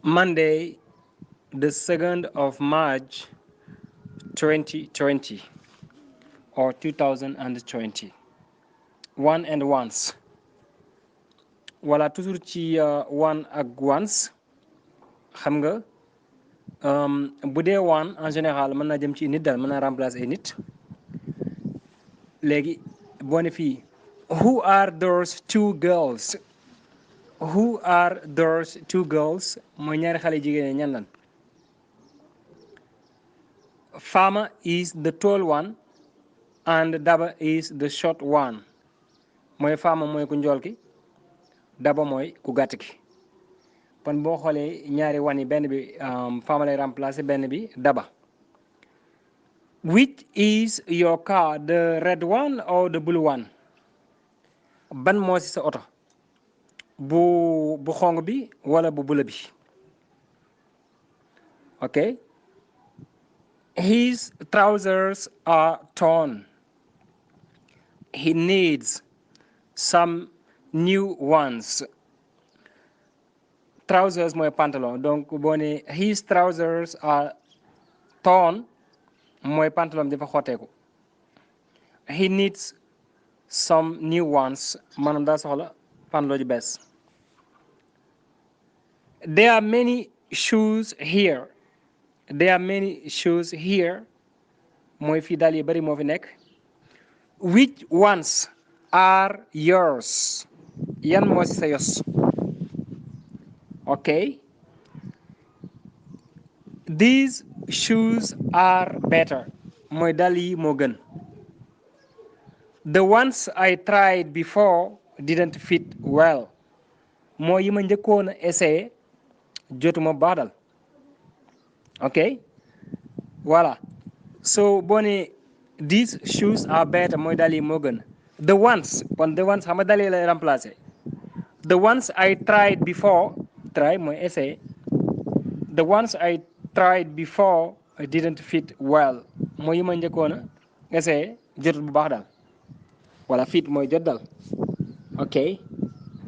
Monday, the 2nd of March 2020 or 2020. One and once. Voilà, toujours ci one ak once. Xam nga bu dee one en général mën naa jëm ci nit daal mën naa remplacer ay nit. Léegi boo ne fii who are those two girls? Who are those two girls? Mooy ñaari xale jigéen ñan lan. Fama is the tall one and Daba is the short one. Mooy Fama mooy ku njool ki, Daba mooy ku gàtt ki. Kon boo xoolee ñaari wan yi benn bi Fama lay remplacer benn bi Daba. Which is your car, the red one or the blue one? Ban moo ci sa oto, bu xonq bi wala bu bula bi. Okay. His trousers are torn. He needs some new ones. Trousers mooy pantalon, donc boo ne his trousers are torn mooy pantalon dafa xotteeku. He needs some new ones, maanaam daa soxla pantalon ju bees. There are many shoes here. There are many shoes here mooy fii daal yu bari moo fi nekk. Which ones are yours? Yan moo ci sa yos. Okay. These shoes are better mooy dàll yi moo gën. The ones I tried before didn't fit well mooy yi ma njëkkoon a essayé jotuma baax dal. Okay. Voilà. So boo ne these shoes are better mooy dàll yi moo gën. The ones kon the ones xam nga dàll yi lay remplacer. The ones I tried before, try mooy essayé. The ones I tried before didn't fit well mooy yi ma njëkkoon a essayé jotut bu baax daal. Voilà, fit mooy jot dal. Ok.